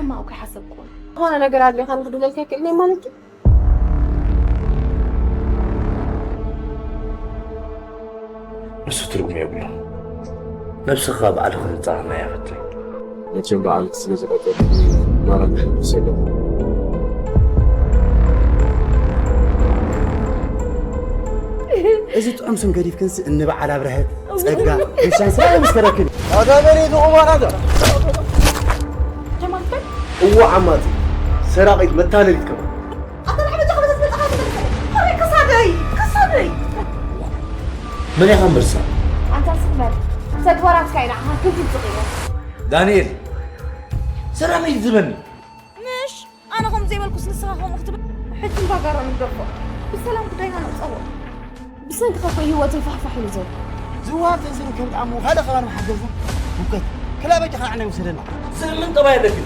ሕማቕ እኮ ይሓሰብኩ። ዝኾነ ነገር ኣድሊኻን ክድውለልካ ይክእል እየ ማለት እዩ። ንሱ ትርጉም የብሉን። ነብስኻ ባዕልኻ ንጻረና እያ ፈትኒ። መቸም በዓል ስለ ዝቐጠልኩ ማራ ክሕጉስ የለን። እዚ ጥዑም ስም ገዲፍክንስ እኒ በዓል ኣብርሀት፣ ጸጋ፣ ሻንስ ምስ ከረክብ። ኣታ መሬት ቁማራታ። ተማልከል? እዎ ዓማጺ፣ ሰራቒት፣ መታለሊት ከማን። ኣታ ንሕመጃ ከበሰት መጣኻ ትመልሰ። ኣረ ክሳደይ፣ ክሳደይ። መን ኢኻ እምበርሳ? ኣንታ ስኽበር፣ ተግባራትካ ኢና ዓኻ ክብድ ዝቕይር። ዳንኤል፣ ሰላም እዩ ዝበኒ። ምሽ፣ ኣነ ከምኡ ዘይበልኩስ ንስኻ ከምኡ ክትብል። ሕጂ እምባ ጋራ ንግደፎ። ብሰላም ጉዳይና ንዕጸቦ። ብሰንክኻ እኮ እዩ ህይወተይ ፋሕፋሕ ኢሉ ዘሎ። ዝዋር ተንስን ከም ጣዕሙ ካልእ ከባቢ ሓገዝና። ሙከት፣ ክላ በጃኻ ንዓና ይውሰደና። ዝእምን ጠባይ ኣለኪ።